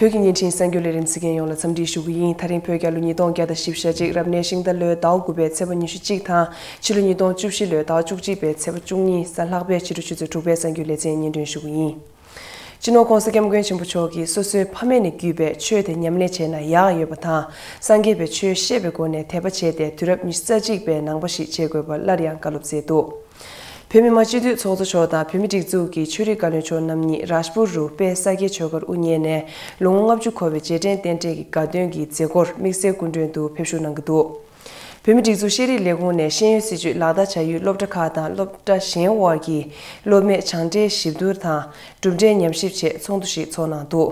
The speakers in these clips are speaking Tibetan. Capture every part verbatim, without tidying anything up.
བོད་ཀྱི་བརྙན་འཕྲིན་གསར་འགྱུར་ལས་རིམ་གཟིགས་མཁན་ཡོངས་ལ་འཚམས་འདྲི་ཞུ་གི་ཡིན། ད་རིང་བོད་རྒྱལ་ལོ་ཉིས་སྟོང་བརྒྱ་དང་བཞི་བཅུ་ཞེ་གཅིག་རབ་གནས་ཤིང་རྟ་ལོའི་ཟླ་བ་དགུ་པའི་ཚེས་པ་ཉི་ཤུ་གཅིག་དང་ཕྱི་ལོ་ཉིས་སྟོང་བཅུ་བཞི་ལོའི་ཟླ་བ་བཅུ་གཅིག་པའི་ཚེས་པ་བཅུ་གཉིས་གཟའ་ལྷག་པའི་ཕྱི་དྲོ་ཆུ་ཚོད་དྲུག་པའི་གསར་འགྱུར་ལེ་ཚན་སྙན་སྒྲོན་ཞུ་གི་ཡིན། སྤྱི་ནོར་༸གོང་ས་༸སྐྱབས་མགོན་ཆེན་པོ་མཆོག་གིས་སོ་སོའི་ཕ་མེས་ནས་བརྒྱུད་པའི་ཆོས་དེ་ཉམས་ལེན་བྱས་ན་ཡག་ཡོད་པ་དང་། སངས་རྒྱས་པའི་ཆོས་བཤད་པའི་སྒོ་ནས་དད་པ་བྱས་ཏེ་དུས་རབས་ཉི་ཤུ་རྩ་གཅིག་པའི་ནང་པ་ཞིག་བྱེད་དགོས་པར་སླར་ཡང་བཀའ་སློབ་སྩལ་འདུག་བོད་མི་མང་སྤྱི་འཐུས་ཚོགས་གཙོ་མཆོག་དང་བོད་མི་སྒྲིག་འཛུགས་ཀྱི་ཆོས་རིག་བཀའ་བློན་མཆོག་རྣམ་གཉིས་རཱཇ་པུར་རུ་དཔལ་ས་སྐྱའི་ཆོས་སྒར་དབུ་བརྙེས་ནས་ལོ་ངོ་ལྔ་བཅུ་འཁོར་བའི་རྗེས་དྲན་རྟེན་འབྲེལ་གྱི་དགའ་སྟོན་གྱི་མཛད་སྒོར་དམིགས་བསལ་སྐུ་མགྲོན་དུ་ཕེབས་ཞུགས་གནང་གི་འདུག་བོད་མི་སྒྲིག་འཛུགས་ཤེས་རིག་ལས་ཁུངས་ནས་ཤེས་ཡོན་སྲིད་བྱུས་ལག་བསྟར་བྱ་ཡུལ་སློབ་གྲྭ་ཁག་དང་སློབ་གྲྭ་གཞན་དབར་གྱི་སློབ་མའི་སྦྱངས་འབྲས་ཞིབ་བསྡུར་དང་གྲུབ་འབྲས་ཉམས་ཞིབ་ཆེད་ཚོགས་འདུ་ཞིག་འཚོགས་གནང་འདུག་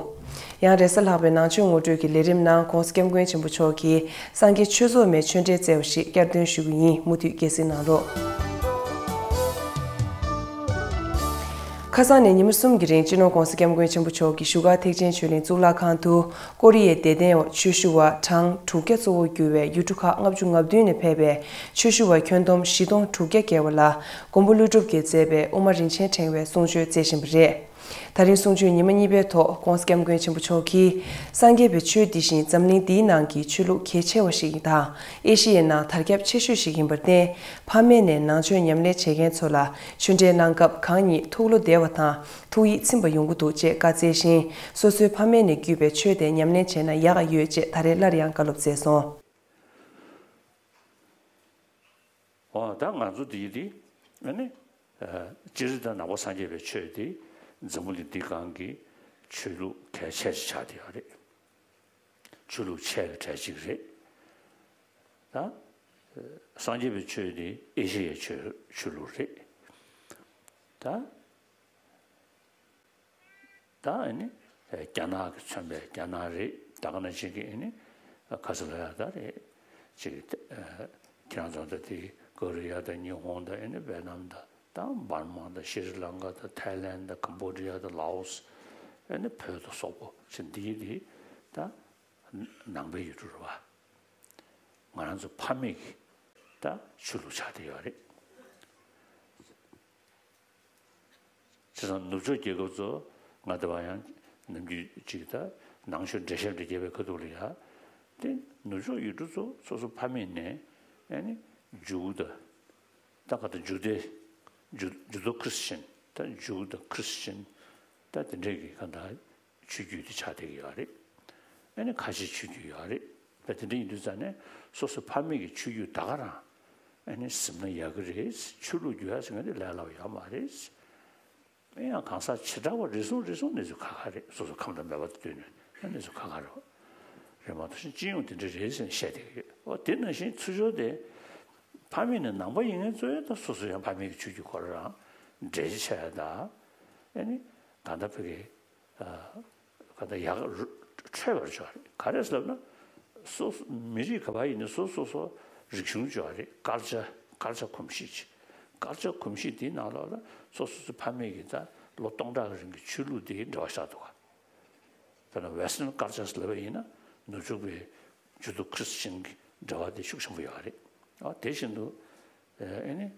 ཡང་རེས་གཟའ་ལྷག་པའི་ནང་ཆོས་ངོ་སྤྲོད་ཀྱི་ལས་རིམ་ནང་༸གོང་ས་༸སྐྱབས་མགོན་ཆེན་པོ་མཆོག་གིས་སངས་རྒྱས་ཆོས་ཚོགས་མའི་ཆོས་འབྲེལ་བསྩལ་བ་ཞིག་བསྐྱར་འདོན་ཞུ་གི་ཡིན། མུ་མཐུད་རྒྱལ་གཟིགས་གནང་རོགས། ཁ་སང་ནས་ཉི་མ་གསུམ་གྱི་རིང་སྤྱི་ནོར་༸གོང་ས་༸སྐྱབས་མགོན་ཆེན་པོ་མཆོག་གིས་བཞུགས་སྒར་ཐེག་ཆེན་ཆོས་གླིང་གཙུག་ལག་ཁང་དུ་ཀོ་རི་ཡའི་བདེ་ལྡན་འོག་ཆོས་ཞུ་བ་གྲངས་དྲུག་བརྒྱ་གཙོ་བོར་གྱུར་བའི་ཡུལ་གྲུ་ཁག་ལྔ་བཅུ་ང་བདུན་ནས་ཕེབས་པའི་ཆོས་ཞུ་བ་ཁྱོན་བསྡོམས་བཞི་སྟོང་དྲུག་བརྒྱ་བརྒལ་བ་ལ་མགོན་པོ་ཀླུ་སྒྲུབ་ཀྱིས་མཛད་པའི་དབུ་མ་རིན་ཆེན་ཕྲེང་བའི་གསུང་ཆོས་སྩལ་བཞིན་པ་རེད། ད་རིང་གསུང་ཆོས་ཉི་མ་གཉིས་པའི་ཐོག་༸གོང་ས་༸སྐྱབས་མགོན་ཆེན་པོ་མཆོག་གིས་སངས་རྒྱས་པའི་ཆོས་འདི་བཞིན་འཛམ་གླིང་འདིའི་ནང་གི་ཆོས་ལུགས་གལ་ཆེ་བ་ཞིག་དང་ཨེ་ཤི་ཡའི་ནང་དར་ཁྱབ་ཆེ་ཤོས་ཤིག་ཡིན་པར་བརྟེན། ཕ་མེས་ནས་ནང་ཆོས་ཉམས་ལེན་བྱེད་མཁན་ཚོ་ལ་ཆོས་འབྲེལ་གནང་སྐབས་གང་ཉིད་ཐུགས་བློ་བདེ་བ་དང་ཐུགས་ཡིད་ཚིམ་པ་ཡོང་གི་འདུག་ཅེས་བཀའ་སྩལ་ཞིང་། སོ་སོའི་ཕ་མེས་ནས་བརྒྱུད་པའི་ཆོས་དེ་ཉམས་ལེན་བྱས་ན་ཡག་ཡོད་ཅེས་ད་རེས་སླར་ཡང་བཀའ་སློབ་སྩལ་སོང་། འོ་ད་ང་ཚོ་འདི་འདི་ཨ་ནི་སྤྱིར་དང་ནང་པ་སངས་རྒྱས་པའི་ཆོས་འདི་འཛམ་བུ་གླིང་འདི་སྒང་གི་ཆོས་ལུགས་གལ་ཆེ་ཆགས་བསྡད་ཡོད་རེད། ཆོས་ལུགས་ཆེ་བའི་གྲས་གཅིག་རེད། ད་སངས་རྒྱས་པའི་ཆོས་འདི་ཨེ་ཤེ་ཡའི་ཆོས་ཆོས་ལུགས་རེད། ད་ད་ཨ་ནི་རྒྱ་ནག་གིས་མཚོན་པའི་རྒྱ་ནག་རེད། ད་ག་ནང་བཞིན་གྱི་ཨ་ནི་ག་ས་ལ་ཡ་ད་རེད། ཅིག་ཁྱེད་རང་ཚོ་ད་དེ་ཀོ་རི་ཡ་དང་ཉི་ཧོང་དང་ཨ་ནི་ཝེ་ནམ་དང་ད་འབར་མ་དང་ཤྲི་ལང་ཀ་དང་ཐའི་ལན་དང་ཀམ་བོ་ཌི་ཡ་དང་ལའོ་སི་ཨ་ནི་བོད་དང་སོག་པོ་ཅིག་འདི་འདི་ད་ནང་པའི་ཡུལ་གྲུ་རེད་བ། ང་རང་ཚོ་ཕ་མེས་ཀྱི་ད་ཆོས་ལུགས་ཆགས་བསྡད་ཡོད་རེད། བྱས་ཙང་ནུབ་ཕྱོགས་རྒྱལ་ཁབ་ཚོ་ང་དེ་བ་ཡང་ནམ་རྒྱུན་ཅིག་ད་ནང་ཆོས་འགྲེལ་བཤད་འདྲ་རྒྱབ་པའི་ཁ་ཐུག་ལ་ཡ། དེ་ནུབ་ཕྱོགས་ཡུལ་གྲུ་ཚོ་སོ་སོ་ཕ་མེས་ནས་ཨ་ནི་ཇུའུ་དང་ད་ག་ད་ཇུ་དེ་ཇུ་ཇུ་དོ་ཁྲི་སི་ཅན་ད་ཇུའུ་དང་ཁྲི་སི་ཅན་ད་དེ་འདྲས་ཀྱི་ག་ད། ཆོས་བརྒྱུད་དེ་ཆགས་བསྡད་ཀྱི་ཡོད་རེད། ཨ་ནི་ཁ་ཆེ་ཆོས་བརྒྱུད་ཡོད་རེད། ད་དེ་འདྲ་ཡིན་དུས་ཙང་ནས་སོ་སོ་ཕ་མེས་ཀྱི་ཆོས་བརྒྱུད་ད་ག་རང་ཨ་ནི་ཟིན་ན་ཡག་གི་རེད། ཆོས་ལུགས་བརྒྱུད་ཡ་ཟེར་མཁན་དེ་ལས་སླ་བ་ཡོད་མ་རེད། ཨེ་ཡང་གང་ཟག་བྱེ་བྲག་པ་རེ་ཟུང་རེ་ཟུང་གནས་ཚུལ་ཁག་ཁག་རེད། སོ་སོ་ཁམས་དང་མོས་པ་དང་བསྟུན་ནས་གནས་ཚུལ་ཁག་ཁག་རེད། རེད་མ་གཏོགས་སྤྱི་ཡོངས་དེ་འདྲ་རེད་ཟེར་ནས་བཤད་བསྡད་ཀྱི་ཡོད། འོ་དེ་ནང་བཞིན་ཚུར་ཕྱོགས་དེ་ཕ་མེས་ནས་ནང་པ་ཡིན་མཁན་ཚོས་ད་སོ་སོ་ཡང་ཕ་མེས་ཀྱི་ཆོས་བརྒྱུད་ཁོ་རང་འགྲེལ་བཤད་བྱས་ཡ་ད་ཨ་ནི་གང་ལྟར་ཕ་གི་ག་ད་ཡག་འཕྲོད་པར་བྱ་རེད། ག་རེ་ཟེར་ན། སོ་སོ་མི་རིགས་ག་པར་ཡིན་ན་སོ་སོ་སོ་རིག་གཞུང་བྱ་རེད། ཀལ་ཅར་ཀལ་ཅར་གོམས་གཤིས་ཀྱི་ཀལ་ཅར་གོམས་གཤིས་དེའི་ནང་ལོགས་ལ་སོ་སོ་སོའི་ཕ་མེས་ཀྱི་ད་ལོ་སྟོང་ཕྲག་གི་རིང་གི་ཆོས་ལུགས་དེའི་འབྲེལ་བ་ཆགས་འདུག་ག་དཔེར་ན་ཝེ་སི་ཊརན་ཀལ་ཅར་ཟེར་ལབ་པ་ཡིན་ན་ནུབ་ཕྱོགས་པའི་ཇུ་དོ་ཁྲི་སི་ཅན་གྱི་འབྲེལ་བ་དེ་ཤུགས་ཆེན་པོ་ཡོད་རེད། ཨ་དེ་བཞིན་དུ་ཨེ་ནི་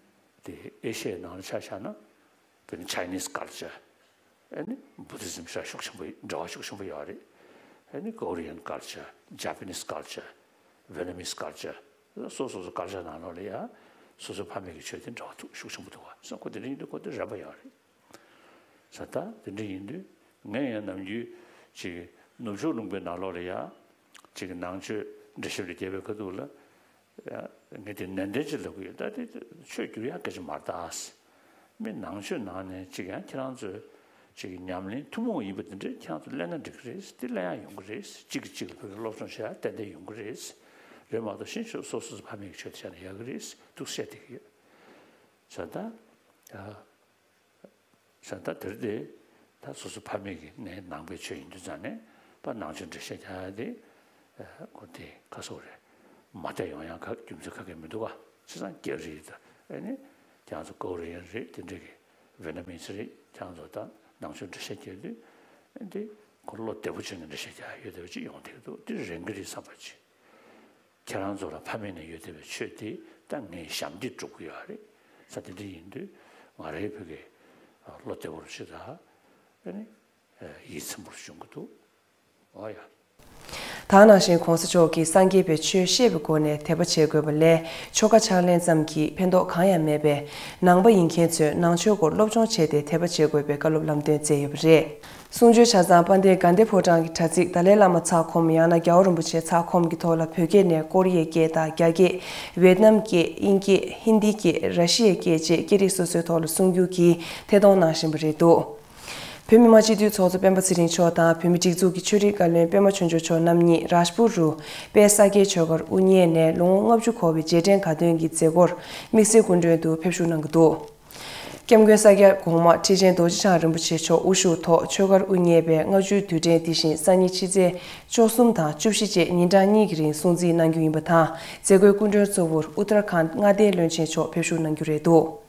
དེ་ཨེ་ཤི་ཡའི་ནང་ལ་ཆ་བཞག་ན་དཔེར་ན་ཆའི་ནིས་ཀལ་ཅར། ཨ་ནི་བུ་དྷི་ཛིམ་ཤ་ཤུགས་ཆེན་པོ་འབྲེལ་བ་ཤུགས་ཆེན་པོ་ཡོད་རེད། ཨ་ནི་ཀོ་རི་ཡན་ཀལ་ཅར། ཇ་པ་ནིས་ཀལ་ཅར། ཝེ་ནམ་མིས་ཀལ་ཅར། སོ་སོ་སོ་ཀལ་ཅར་ནང་ལོགས་ལ་ཡ་སོ་སོའི་ཕ་མེས་ཀྱི་ཆོས་དེ་འབྲེལ་བ་ཐུག་ཤུགས་ཆེན་པོ་འདུག་བ། སོ་ཁོ་དེ་འདྲ་ཡིན་དུས་ཁོ་དེ་རན་པ་ཡོད་རེད། ས་ད་དེ་འདྲ་ཡིན་དུས་ངས་ཡང་ནམ་རྒྱུན་ཅིག་ནུབ་ཕྱོགས་ལུང་པའི་ནང་ལོགས་ལ་ཡ་ཅིག་ནང་ཆོས་འགྲེལ་བཤད་རེ་རྒྱབ་པའི་ཁ་ཐུག་ལ། ཡ། ངས་དེ་ནན་ཏན་ཅིག་ལབ་གི་ཡོད། ད་དེ་ཆོས་བསྒྱུར་ཡག་སྐད་ཆ་མ་རེད་ད། མི་ནང་ཆོས་ནང་ནས་ཅིག་ཡང་ཁྱེད་རང་ཚོས་ཅིག་ཉམས་ལེན་ཐུན་མོང་ཡིན་པ་དེ་འདྲས་ཁྱེད་རང་ཚོ་གླེང་ན་འགྲིག་གི་རེད། དེ་གླེང་ཡག་ཡོང་གི་རེད། གཅིག་གིས་གཅིག་ལ་བོད་སྐད་སློབ་སྦྱོང་བྱེད་ཡག་ཏན་ཏན་ཡོང་གི་རེད། རེད་མ་གཏོགས་ཤིན་ཆོས་སོ་སོ་སོ་ཕ་མེས་ཀྱི་ཆོས་དེ་བྱས་ན་ཡག་གི་རེད་འདུག་བཤད་བསྡད་ཀྱི་ཡོད། བྱས་ད། ཡ། བྱས་ད་དེར་དེ་ད་སོ་སོ་ཕ་མེས་ཀྱི་ནས་ནང་པའི་ཆོས་ཡིན་དུས་ཙང་ནས་ད་ནང་ཆོས་འགྲེལ་བཤད་རྒྱག་ཡ་དེ་ཁོ་དེ་ཁ་སོ་རེད། མ་བལྟས་ཡོང་ཡང་ཁ་རྒྱུ་མཚན་ཁ་ཁ་མི་འདུག་ག་བྱས་ཙང་རྒྱ་རིགས་དང་ཨེ་ནི་ཁྱེད་རང་ཚོ་ཀོ་རི་ཡན་རེད། དེ་འདྲས་ཀྱི་ཝེ་ནམ་མིས་རེད། ཁྱེད་རང་ཚོ་ད་ནང་ཆོས་འགྲེལ་བཤད་རྒྱག་དུས་ཨེ་འདི་ཁོ་བློ་བདེ་པོ་བྱས་ནས་འགྲེལ་བཤད་རྒྱག་ཡ་ཡོད་བསྡད་པ་ཅིག་ཡོང་བསྡད་འདུག་དེ་རན་གི་རེད་བསམ་པ་ཅིག་ཁྱེད་རང་ཚོ་ལ་ཕ་མེས་ནས་ཡོད་བསྡད་པའི་ཆོས་དེ་ད་ངས་ཞབས་འདེགས་སྒྲུབ་ཀྱི་ཡོད་རེད། ས་དེ་འདྲ་ཡིན་དུས་ང་རའི་བུ་གའི་བློ་བདེ་པོ་རུ་ཞིག་ད་ཨ་ནི་ཡིད་ཚིམ་པོ་རུ་བྱུང་གི་འདུག་ཨོ་ཡ། ད་ག་ནང་བཞིན་གོང་ས་མཆོག་གིས་སངས་རྒྱས་པའི་ཆོས་བཤད་པའི་སྒོ་ནས་དད་པ་བྱེད་དགོས་པ་ལས་ཆོ་ག་ཕྱག་ལེན་ཙམ་གྱིས་ཕན་ཐོགས་གང་ཡང་མེད་པས། ནང་པ་ཡིན་མཁན་ཚོས་ནང་ཆོས་སྐོར་སློབ་སྦྱོང་བྱས་ཏེ་དད་པ་བྱེད་དགོས་པའི་བཀའ་སློབ་ལམ་སྟོན་སྩལ་ཡོད་པ་རེད། གསུང་ཆོས་ཆ་ཚང་དཔལ་ལྡན་དགའ་ལྡན་ཕོ་བྲང་གི་དྲ་ཚིགས་ཏཱ་ལའི་བླ་མ་ཚགས་ཁོམ། ཡང་ན་རྒྱལ་བ་རིན་པོ་ཆེ་ཚགས་ཁོམ་གྱི་ཐོག་ལ་བོད་སྐད་ནས་ཀོ་རི་ཡའི་སྐད་དང་རྒྱ་སྐད། ཝེ་ཏི་ནམ་སྐད། དབྱིན་སྐད། ཧིན་དི་སྐད། ར་ཤི་ཡའི་སྐད་བཅས་སྐད་རིགས་སོ་སོའི་ཐོག་ལ་གསུང་སྒྱུར་གྱིས་ཐད་གཏོང་གནང་བཞིན་པ་རེད་འདུག་བོད་མི་མང་སྤྱི་འཐུས་ཚོགས་གཙོ་སྤེན་པ་ཚེ་རིང་མཆོག་དང་བོད་མི་སྒྲིག་འཛུགས་ཀྱི་ཆོས་རིག་བཀའ་བློན་པད་མ་ཆོས་འབྱོར་མཆོག་རྣམ་གཉིས་རཱཇ་པུར་རུ་དཔལ་ས་སྐྱའི་ཆོས་སྒར་དབུ་བརྙེས་ནས་ལོ་ངོ་ལྔ་བཅུ་འཁོར་བའི་རྗེས་དྲན་དགའ་སྟོན་གྱི་མཛད་སྒོར་དམིགས་བསལ་སྐུ་མགྲོན་དུ་ཕེབས་བཞུགས་གནང་གི་འདུག་སྐྱབས་མགོན་ས་སྐྱ་གོང་མ་ཁྲི་ཆེན་རྡོ་རྗེ་འཆང་རིན་པོ་ཆེ་མཆོག་དབུ་བཞུགས་ཐོག་ཆོས་སྒར་དབུ་བརྙེས་པའི་ལྔ་བཅུའི་དུས་དྲན་འདི་བཞིན་སང་ཉིན་ཕྱི་ཚེས་བཅུ་གསུམ་དང་བཅུ་བཞི་བཅས་ཉིན་གྲངས་གཉིས་ཀྱི་རིང་སྲུང་བརྩི་གནང་རྒྱུ་ཡིན་པ་དང་། མཛད་སྒོའི་སྐུ་མགྲོན་གཙོ་བོར་ཨུ་ཏར་ཁཱན་མངའ་སྡེའི་བློན་ཆེན་མཆོག་ཕེབས་བཞུགས་གནང་རྒྱུ་རེད་འདུག་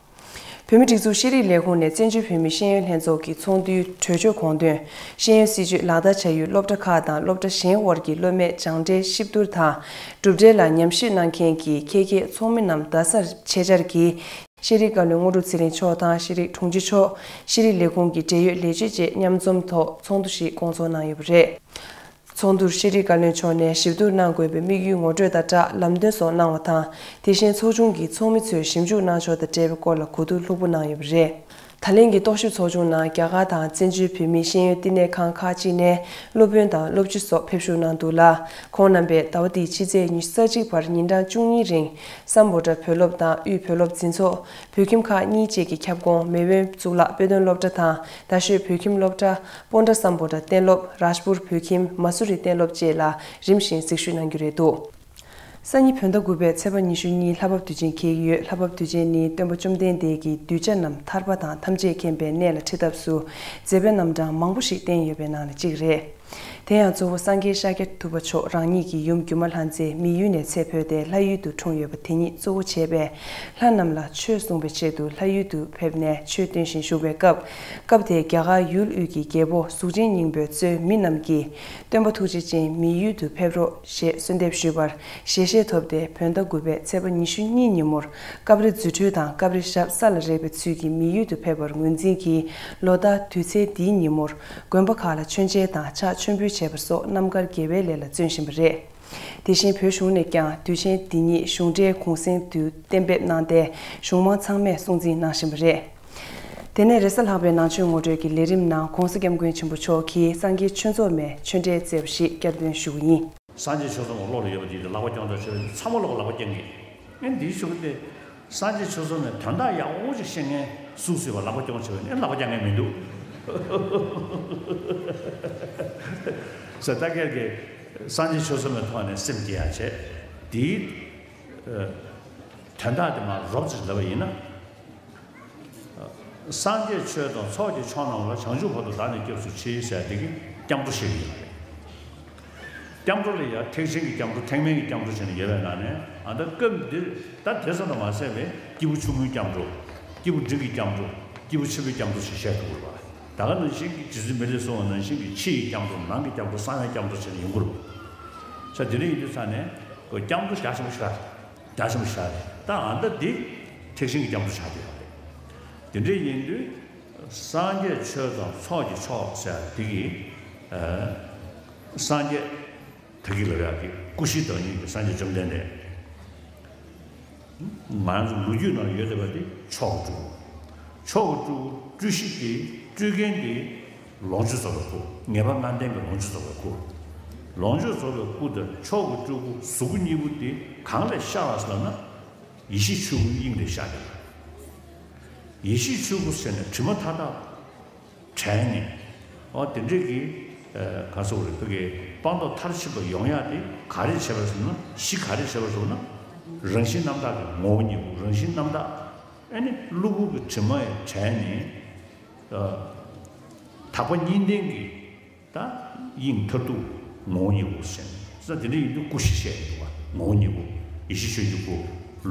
བོད་མི་སྒྲིག་འཛུགས་ཤེས་རིག་ལས་ཁུངས་ནས་བཙན་བྱོལ་བོད་མིའི་ཤེས་ཡོན་ལྷན་ཚོགས་ཀྱི་ཚོགས་འདུའི་གྲོས་ཆོད་དགོངས་དོན། ཤེས་ཡོན་སྲིད་བྱུས་ལག་བསྟར་བྱ་ཡུལ་སློབ་གྲྭ་ཁག་དང་སློབ་གྲྭ་གཞན་དབར་གྱི་སློབ་མའི་སྦྱངས་འབྲས་གཤིབ་བསྡུར་དང་། གྲུབ་འབྲས་ལ་ཉམས་ཞིབ་གནང་མཁན་གྱི་ཁྱད་མཁས་ཚོགས་མི་རྣམས་རྡ་སར་ཆེད་བཅར་གྱིས། ཤེས་རིག་བཀའ་བློན་དངོས་གྲུབ་ཚེ་རིང་མཆོག་དང་ཤེས་རིག་དྲུང་ཆེ་མཆོག་ཤེས་རིག་ལས་ཁུངས་ཀྱི་འབྲེལ་ཡོད་ལས་བྱེད་བཅས་མཉམ་འཛོམས་ཐོག་ཚོགས་འདུ་ཞིག་བསྐོང་ཚོགས་གནང་ཡོད་པ་རེད། ཚོགས་འདུར་ཤེས་རིག་བཀའ་བློན་མཆོག་ནས་ཞིབ་བསྡུར་གནང་དགོས་པའི་དམིགས་ཡུལ་ངོ་སྤྲོད་དང་སྦྲགས་ལམ་སྟོན་སོགས་གནང་བ་དང་། དེ་བཞིན་ཚོགས་ཆུང་གི་ཚོགས་མི་ཚོས་ཞིབ་འཇུག་གནང་ཕྱོགས་དང་འབྲེལ་བའི་སྐོར་ལ་གོ་བསྡུར་ལྷུག་པོ་གནང་ཡོད་པ་རེད། ད་ལན་གྱི་རྟོག་ཞིབ་ཚོགས་ཆུང་ནང་རྒྱ་གར་དང་བཙན་བྱོལ་བོད་མིའི་ཤེས་ཡོན་བསྟི་གནས་ཁང་ཁག་ཅིག་ནས་སློབ་དཔོན་དང་སློབ་སྤྱི་སོགས་ཕེབས་བཞུགས་གནང་འདུག་ལ། ཁོང་རྣམ་པས་ཟླ་བ་འདིའི་ཕྱི་ཚེས་ཉི་ཤུ་རྩ་གཅིག་བར་ཉིན་གྲངས་བཅུ་གཉིས་རིང་སམ་བྷོ་ཊ་བོད་སློབ་དང་དབུས་བོད་སློབ་འཛིན་ཚོགས། བོད་ཁྱིམ་ཁག་གཉིས་བཅས་ཀྱི་ཁྱབ་ཁོངས་མེས་དབོན་གཙུག་ལག་དཔེ་སྟོན་སློབ་གྲྭ་དང་རྡ་ཤོད་བོད་ཁྱིམ་སློབ་གྲྭ། སྤོན་ཊ་སམ་བྷོ་ཊ་གཏན་སློབ། རཱཇ་པུར་བོད་ཁྱིམ། མ་སུ་རི་གཏན་སློབ་བཅས་ལ་རིམ་བཞིན་གཟིགས་ཞིབ་གནང་རྒྱུ་རེད་འདུག་སང་ཉིན་བོད་ཟླ་དགུ་པའི་ཚེས་པ་ཉི་ཤུ་གཉིས་ལྷ་བབས་དུས་ཆེན་འཁེལ་གྱི་ཡོད། ལྷ་བབས་དུས་ཆེན་ནི་སྟོན་པ་བཅོམ་ལྡན་འདས་ཀྱིས་གདུལ་བྱ་རྣམས་ཐར་པ་དང་ཐམས་ཅད་མཁྱེན་པའི་གནས་ལ་ཁྲིད་ཐབས་སུ་མཛད་པའི་རྣམ་གྲངས་མང་པོ་ཞིག་བསྟན་ཡོད་པའི་ནང་ནས་གཅིག་རེད། དེ་ཡང་གཙོ་བོ་སངས་རྒྱས་ཤཱཀྱ་ཐུབ་པ་མཆོག་རང་ཉིད་ཀྱི་ཡུམ་སྒྱུ་མ་ལྷ་མཛེས་མི་ཡུལ་ནས་ཚེ་འཕོས་ཏེ་ལྷ་ཡུལ་དུ་འཁྲུངས་ཡོད་པ་དེ་ཉིད་གཙོ་བོ་བྱས་པའི་ལྷ་རྣམས་ལ་ཆོས་གསུང་བའི་ཆེད་དུ་ལྷ་ཡུལ་དུ་ཕེབས་ནས་ཆོས་སྟོན་བཞིན་བཞུགས་པའི་སྐབས། སྐབས་དེའི་རྒྱ་གར་ཡུལ་དབུས་ཀྱི་རྒྱལ་པོ་གཟུགས་ཅན་སྙིང་པོའི་གཙོས་མི་རྣམས་ཀྱིས་སྟོན་པ་ཐུགས་རྗེ་ཅན་མི་ཡུལ་དུ་ཕེབས་རོགས་ཞེས་གསོལ་འདེབས་ཞུས་པར་ཞལ་བཞེས་ཐོབ་སྟེ་བོད་ཟླ་དགུ་པའི་ཚེས་པ་ཉི་ཤུ་གཉིས་ཉིན་མོར་སྐབས་རེ་རྫུ་འཕྲུལ་དང་སྐབས་རེ་ཞབས་ས་ལ་རེག་པའི་ཚུལ་གྱིས་མི་ཡུལ་དུ་ཕེབས་པར་ངོས་འཛིན་གྱིས་ལོ་ལྟར་དུས་ཚེས་འདིའི་ཉིན་མོར་དགོན་པ་ཁག་ལ་མཆོད་མཇལ་དང་ཕྱག་མཆོད་འབུལ་བྱེད་པ་སོགས་རྣམ་དཀར་དགེ་བའི་ལས་ལ་བརྩོན་བཞིན་པ་རེད། དེ་བཞིན་བོད་གཞུང་ནས་ཀྱང་དུས་ཆེན་འདི་ཉིད་གཞུང་འབྲེལ་གུང་སེང་དུ་གཏན་འབེབས་གནང་སྟེ་གཞུང་མང་ཚང་མས་སྲུང་བརྩི་གནང་བཞིན་པ་རེད། དེ་ནས་རེས་གཟའ་ལྷག་པའི་ནང་ཆོས་ངོ་སྤྲོད་ཀྱི་ལས་རིམ་ནང་གོང་ས་སྐྱབས་མགོན་ཆེན་པོ་མཆོག་གིས་སངས་རྒྱས་ཆོས་ཚོགས་མའི་ཆོས་འབྲེལ་སྩལ་བ་ཞིག་བསྐྱར་ཟློས་ཞུ་གི་ཡིན། སངས་རྒྱས་ཆོས་ཚོགས་མ་བློ་ལ་ཡོད་པ་དེ་ལག་པ་རྐྱང་ཐག་ཆོད་པ་ཚང་མ་ལོག་ལག་པ་རྐྱང་གི། ཨེ་འདིའི་ཞུ་གི་དེ། སངས་རྒྱས་ཆོས་ཚོགས་མའི་དོན་དག་ཡག་པོ་ཅིག་ཤེས་མཁན་སུ་སུ་ཡོད་པ་ལག་པ་རྐྱང་ཆོད་པ་ནི་ལག་པ་རྐྱང་མཁན་མི་འདུག་ཟེར། ད་སྐད་ཀྱི་སངས་རྒྱས་ཆོས་ཚོགས་མའི་ཐོག་ནས་སེམས་སྐྱིད་ཡག་བྱས། དེའི་དོན་དག་དེ་མར་རོབ་ཙམ་ལབ་པ་ཡིན་ན། སངས་རྒྱས་ཆོས་དང་ཚོགས་ཀྱི་མཆོག་རྣམས་ལ། བྱང་ཆུབ་བར་དུ་བདག་ནི་སྐྱབས་སུ་མཆི་ཟེར་དེ་གི་སྐྱབས་འགྲོ་ཞིག་ཡིན་པ་རེད། སྐྱབས་འགྲོ་ལ་ཡང་ཐེག་ཆེན་གྱི་སྐྱབས་འགྲོ་ཐེག་དམན་གྱི་སྐྱབས་འགྲོ་བྱས་ནས་ཡོད་པའི་ནང་ནས་ཨ་ད་སྐབས་འདིར་ད་དེ་ཙམ་དུ་མ་ཟད་པའི་སྐྱེས་བུ་ཆུང་ངུའི་སྐྱབས་འགྲོ། སྐྱེས་བུ་འབྲིང་གི་སྐྱབས་འགྲོ། སྐྱེས་བུ་ཆེན་པོའི་སྐྱབས་འགྲོ་ཞེས་བཤད་ཐུབ་པ་རེད་པ། ད་ག་ནང་བཞིན་གྱི་རྗེ་བཙུན་མི་ལས་གསུངས་པ་ནང་བཞིན་གྱི་ཕྱི་ཡི་སྐྱབས་འགྲོ། ནང་གི་སྐྱབས་འགྲོ། གསང་བའི་སྐྱབས་འགྲོ་བྱས་ནས་ཡོང་གི་རེད་པ། ས་དེ་འདྲ་ཡིན་དུས་ས་ནས་ཁོ་སྐྱབས་འགྲོ་རྒྱ་ཆེན་པོ་ཞིག་རེད། རྒྱ་ཆེན་པོ་ཞིག་རེད། ད་ཨ་ད་འདི་ཐེག་ཆེན་གྱི་སྐྱབས་འགྲོ་ཆགས་བསྡད་ཡོད་རེད། དེ་འདྲ་ཡིན་དུས་སངས་རྒྱས་ཆོས་དང་ཚོགས་ཀྱི་མཆོག་ཟེར་དེ་གི་ཨ་སངས་རྒྱས་ད་གི་ལ་རག་གི་སྐུ་བཞིའི་བདག་ཉིད་ཀྱི་སངས་རྒྱས་བཅོམ་ལྡན་འདས། ང་ཚོ་ལོ་རྒྱུས་ནང་ཡོད་བསྡད་པ་དེ་མཆོག་གི་སྤྲུལ་སྐུ། མཆོག་གི་སྤྲུལ་སྐུ་སྤྲུལ་གཞི་དེ་སྤྲུལ་མཁན་དེ་ལོངས་སྤྱོད་རྫོགས་པའི་སྐུ། ངེས་པ་ལྔ་ལྡན་གྱི་ལོངས་སྤྱོད་རྫོགས་པའི་སྐུ། ལོངས་སྤྱོད་རྫོགས་པའི་སྐུ་དང་མཆོག་གི་སྤྲུལ་སྐུ་གཟུགས་སྐུ་གཉིས་པོ་དེ་གང་ལས་ཤར་བ་ཟེར་ལབ་ན། ཡེ་ཤེས་ཆོས་སྐུ་དབྱིངས་ལས་ཤར་ཏེ། ཡེ་ཤེས་ཆོས་སྐུ་ཟེར་ནས་དྲི་མ་མཐའ་དག་བྲལ་ནས། ཨོ་དེ་འདྲས་ཀྱི་ཨ་ག་ཟེར་དགོས་རེད། ཕ་གི་སྤངས་རྟོགས་མཐར་ཕྱིན་པ་ཡོང་ཡག་དེ་ག་རེ་བྱས་པ་ཟེར་ན། གཞི་ག་རེ་བྱས་པ་ཟེར་ན། རང་བཞིན་རྣམ་དག་གི་ངོ་བོ་ཉིད་པོ། རང་བཞིན་རྣམ་དག་ཨ་ནི་གློ་བུར་གྱི་དྲི་མ་ཡང་བྲལ་ནས། ཨ་དག་པ་གཉིས་ལྡན་གྱི་ད་དབྱིངས་མཐར་ཐུག་ངོ་བོ་ཉིད་པོ་ཟེར། ས་དེ་འདྲ་ཡིན་དུས་སྐུ་བཞི་བཤད་ཀྱི་འདུག་པ། ངོ་བོ་ཉིད་པོ། ཡེ་ཤེས་ཆོས་ཀྱི་སྐུ།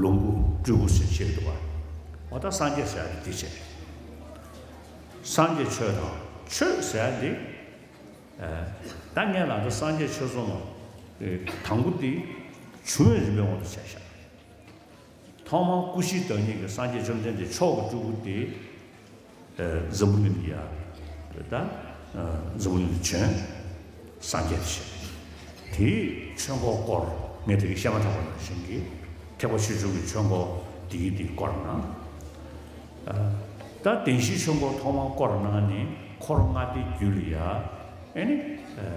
ལོངས་སྐུ། སྤྲུལ་སྐུ་ཟེར་བཤད་ཀྱི་འདུག་པ། འོ་ད་སངས་རྒྱས་ཟེར་ཡག་དེ་བྱས། སངས་རྒྱས་ཆོས་དང་ཆོས་ཟེར་ཡག་དེ། ཨ་ད་ངས་ལབ་ད་སངས་རྒྱས་ཆོས་ཚོགས་མ་དང་པོ་དེ་བྱུང་བའི་རིམ་པའི་དབང་དུ་བྱས་ཤག་ཐོག་མར་སྐུ་བཞིའི་བདག་ཉིད་ཀྱི་སངས་རྒྱས་བཅོམ་ལྡན་འདས་མཆོག་གི་སྤྲུལ་སྐུ་དེ་ཨ་འཛམ་བུ་གླིང་འདི་ཡ་ད་ཨ་འཛམ་བུ་གླིང་དུ་བྱོན། སངས་རྒྱས་ཞེས། དེའི་ཆོས་འཁོར་བསྐོར། ངས་དེ་གི་བཤད་མ་ཐག་པ་ནང་བཞིན་གྱི་ཐེག་པ་ཆོས་འབྱུང་གི་ཆོས་འཁོར་དེའི་དེ་བསྐོར་ན། ཨ། ད་བདེན་བཞིའི་ཆོས་འཁོར་ཐོག་མར་བསྐོར་ན་ནི་འཁོར་ལྔ་སྡེའི་རྒྱུད་ལ་ཡ། ཨེ་ནི། ཨ།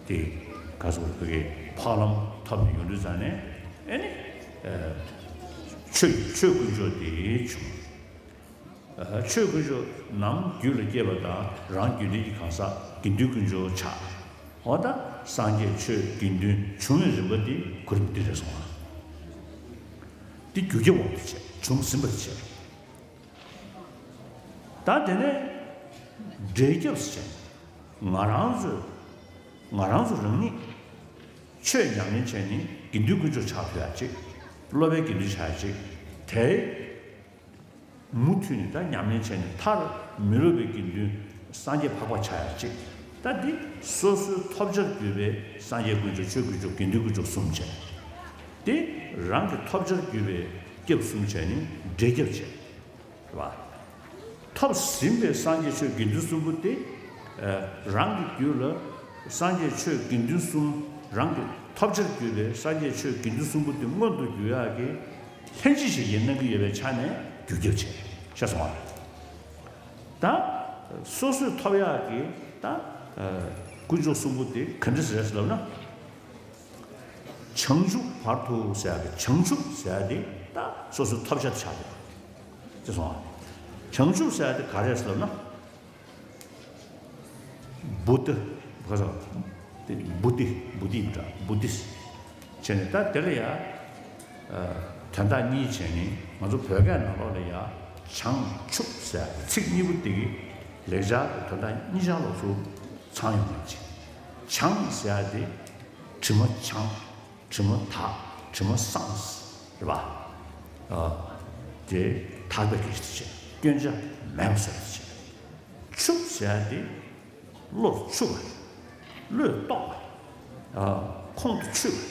དེ་ག་ཚོད་བོད་ཀྱི་འཕགས་ལམ་ཐོབ་ནས་ཡོང་དུས་ཙང་ནས། ཨེ་ནི། ཨ། ཆོས་ཆོས་དཀོན་མཆོག་དེ་བྱུང་། ཆོས་དཀོན་མཆོག་ནམ་རྒྱུད་ལ་སྐྱེས་པ་དང་རང་རྒྱུད་ལྡན་གྱི་གང་ཟག་དགེ་འདུན་དཀོན་མཆོག་ཆགས། འོ་ད་སངས་རྒྱས་ཆོས་དགེ་འདུན་བྱུང་བའི་རིམ་པ་འདི་གོ་རིམ་འདི་རེད་སོང་ང་། འདི་རྒྱུ་རྐྱེན་དབང་དུ་བྱས། བྱུང་ཟིན་པར་བྱས། ད་དེ་ནས་འབྲས་སྐྱབས་སུ་བྱས། ང་རང་ཚོས་ང་རང་ཚོ་རང་ཉིད་ཆོས་ཉམས་ལེན་བྱས་ནས་དགེ་འདུན་དཀོན་མཆོག་ཆགས་ཐུབ་ཡ་གཅིག་སློབ་པའི་དགེ་འདུན་ཆགས་ཡ་གཅིག་དེ། མུ་མཐུད་ནས་ད་ཉམས་ལེན་བྱས་ནས་མཐར་མི་སློབ་པའི་དགེ་འདུན་སངས་རྒྱས་འཕགས་པ་ཆགས་ཡ་གཅིག་ད་འདི་སོ་སོའི་ཐོབ་བྱར་གྱུར་པའི་སངས་རྒྱས་དཀོན་མཆོག་ཆོས་དཀོན་མཆོག་དགེ་འདུན་དཀོན་མཆོག་གསུམ་བྱས། དེ་རང་གི་ཐོབ་བྱར་གྱུར་པའི་སྐྱབས་གསུམ་བྱས་ནས་འབྲས་སྐྱབས་བྱས། རེད་པ། ཐོབ་ཟིན་པའི་སངས་རྒྱས་ཆོས་དགེ་འདུན་གསུམ་པོ་དེ། ཨ། རང་གི་རྒྱུད་ལ་སངས་རྒྱས་ཆོས་དགེ་འདུན་གསུམ། རང་གི་ཐོབ་བྱར་གྱུར་པའི་སངས་རྒྱས་ཆོས་དགེ་འདུན་གསུམ་པོ་དེ་མངོན་དུ་འགྱུར་ཡག་གི་ལྷན་ཅིག་བྱེད་ཀྱི་གནང་གི་ཡོད་པའི་ཆ་ནས་རྒྱུ་རྐྱེན་བྱས། ཤེས་སོང་ང་། ད་སོ་སོས་ཐོབ་ཡག་གི་ད་དཀོན་མཆོག་གསུམ་པོ་དེ་ག་འདྲ་ཟེར་ཟེར་ལབ་ན། བྱང་ཆུབ་བར་དུ་ཟེར་ཡག་གི་བྱང་ཆུབ་ཟེར་ཡག་དེ་ད་སོ་སོའི་ཐོབ་བྱ་དེ་ཆགས་འདུག་ཅེས་སོང་ང་། བྱང་ཆུབ་ཟེར་ཡག་དེ་ག་རེ་ཟེར་ལབ་ན། བུ་དི། བུ་དི། བུ་དི་འདྲ། བུ་དི་བྱས་ནས་ད་དེ་ལ་ཡ། ཨ། དོན་དག་གཉིས་བྱས་ནས་ང་ཚོ་བོད་སྐད་ནང་ལོགས་ལ་ཡ། བྱང་ཆུབ་ཟེར་ཚིག་གཉིས་པོ་དེ་གི་ལེགས་སྦྱར་གྱི་དོན་དག་གཉིས་ཆར་ལོགས་སུ་ཚང་ཡོང་ཡ་ཅིག་བྱང་ཟེར་ཡ་དེ་དྲི་མ་བྱང་། དྲི་མ་དག་དྲི་མ་སངས། རེད་པ། ཨ། དེ་དག་པའི་སྐད་ཆ་དེ་བྱས། སྐྱོན་ཆ་མེད་པ་བཟོ་ཡ་དེ་བྱས། ཆུབ་ཟེར་ཡ་དེ་བློར་ཆུབ་པ། བློས་རྟོགས་པ། ཨ། ཁོང་དུ་ཆུད་པ།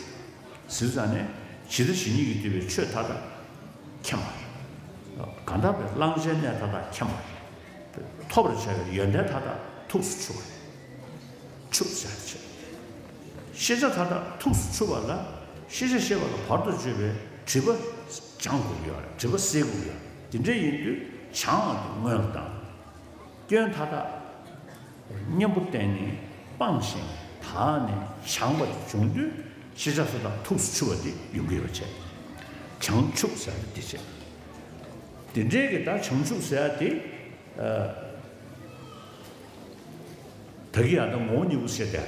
ཟེར་ཙང་ནས་ཇི་ལྟ་ཇི་སྙེད་ཀྱིས་བསྡུས་པའི་ཆོས་མཐའ་དག་མཁྱེན་པ། གང་དག་པའི་གླང་ཆེན་གནས་མཐའ་དག་མཁྱེན་པ། ཐོབ་པར་བྱ་བའི་ཡོན་ཏན་མཐའ་དག་ཐུགས་སུ་ཆུད་པ། ཆུབ་ཟེར་བྱས། ཤེས་བྱ་མཐའ་དག་ཐུགས་སུ་ཆུད་པ་ལ། ཤེས་བྱ་ཤེས་པ་ལ་བར་དུ་གཅོད་པའི་སྒྲིབ་པ་སྦྱང་དགོས་ཀྱི་ཡོད་རེད། སྒྲིབ་པ་སེལ་དགོས་ཀྱི་ཡོད་རེད། དེ་འདྲ་ཡིན་དུས་བྱང་བ་དེ་སྔོན་ལ་བཏང་། སྐྱོན་མཐའ་དག་གཉེན་པོ་བསྟེན་ནས་སྤངས་ཤིང་དག་ནས་བྱང་བ་དེ་བྱུང་དུས་ཤེས་བྱ་མཐའ་དག་ཐུགས་སུ་ཆུད་པ་དེ་ཡོང་གི་ཡོད་པ་བྱས། བྱང་ཆུབ་ཟེར་བ་དེ་བྱས། དེ་འདྲའི་གི་ད་བྱང་ཆུབ་ཟེར་ཡ་དེ། ཨ། ད་གི་ཡང་ད་ངོ་བོ་ཉིད་སྐུ་ཟེར་ཏེ།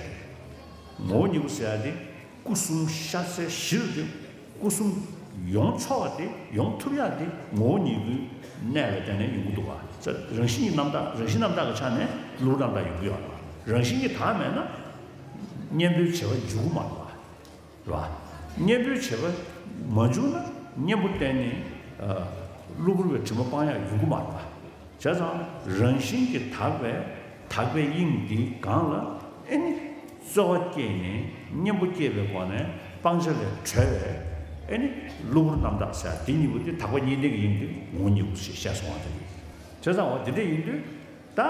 ངོ་བོ་ཉིད་སྐུ་ཟེར་ཡ་དེ་སྐུ་གསུམ་ཤར་སའི་གཞི་རུ་དེ། སྐུ་གསུམ་ཡོང་ཆོག་པ་དེ། ཡོང་ཐུབ་ཡ་དེ་ངོ་བོ་ཉིད་སྐུའི་གནས་ལ་བརྟེན་ནས་ཡོང་གི་འདུག་པ། རང་བཞིན་གྱི་རྣམ་དག་རང་བཞིན་རྣམ་དག་གི་ཆ་ནས་གློ་བུར་རྣམ་དག་ཡོང་གི་ཡོད་རེད་པ། རང་བཞིན་གྱིས་དག་མེད་ན་གཉེན་པོའི་བྱེད་པ་འཇུག་གི་མ་རེད་པ། རེད་པ། གཉེན་པོའི་བྱེད་པ་མ་འཇུག་ན་གཉེན་པོ་བསྟེན་ནས། ཨ། གློ་བུར་བའི་དྲི་མ་སྤང་ཡག་ཡོང་གི་མ་རེད་པ། བྱས་ཙང་རང་བཞིན་གྱིས་དག་པའི་དག་པའི་དབྱིངས་འདིའི་སྒང་ལ། ཨེ་ནི། རྩོལ་བ་བསྐྱེད་ནས་གཉེན་པོ་བསྐྱེད་པའི་སྒོ་ནས་སྤང་བྱ་ལས་གྲོལ་བའི། ཨེ་ནི། གློ་བུར་རྣམ་དག་ཟེར་དེ་གཉིས་པོ་དེ། དག་པ་གཉིས་ལྡན་གྱི་དབྱིངས་དེ་ངོ་བོ་ཉིད་སྐུ་ཞེས་བཤད་སོང་བ་དེ་རེད། བྱས་ཙང་འོ་དེ་འདྲ་ཡིན་དུས་ད།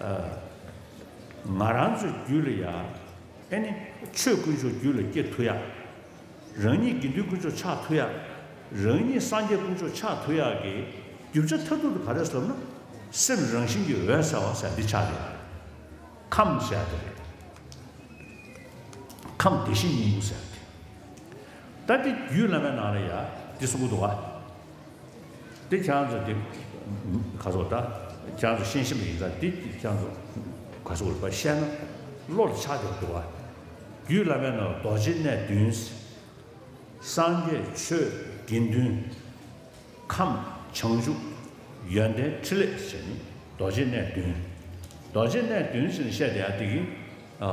ཨ། ང་རང་ཚོའི་རྒྱུད་ལ་ཡ། ཨེ་ནི། ཆོས་དཀོན་མཆོག་རྒྱུད་ལ་སྐྱེ་ཐུབ་ཡ། རང་ཉིད་དགེ་འདུན་དཀོན་མཆོག་ཆགས་ཐུབ་ཡ། རང་ཉིད་སངས་རྒྱས་དཀོན་མཆོག་ཆགས་ཐུབ་ཡ་གི་རྒྱུ་ཆ་མཐར་ཐུག་དེ་ག་རེ་ཟེར་ན། སེམས་རང་བཞིན་གྱིས་འོད་གསལ་བ་ཟེར་འདི་ཆགས་རེད། ཁམས་ཟེར་དེ་རེད། ཁམས་བདེ་གཤེགས་སྙིང་པོ་ཟེར་དེ། ད་དེ་རྒྱུད་བླ་མའི་ནང་ལ་ཡ་དེ་གསུང་གི་འདུག་ག་དེ་ཁྱེད་རང་ཚོ་དེ་ག་ཚོད་ད་ཁྱེད་རང་ཚོ་ཤེས་ཤེས་མ་ཡིན་ཙང་དེ་ཁྱེད་རང་ཚོ་ག་ཚོད་པ་བཤད་ན་བློ་ལ་ཆགས་བསྡད་འདུག་ག་རྒྱུད་བླ་མའི་ནང་རྡོ་རྗེ་གནས་བདུན། སངས་རྒྱས་ཆོས་དགེ་འདུན། ཁམས་བྱང་ཆུབ། ཡོན་ཏན་ཕྲིན་ལས་ཟེར་ནས་རྡོ་རྗེ་གནས་བདུན། རྡོ་རྗེ་གནས་བདུན་ཟེར་ནས་བཤད་བསྡད་ཡ་དེ་གི། ཨ།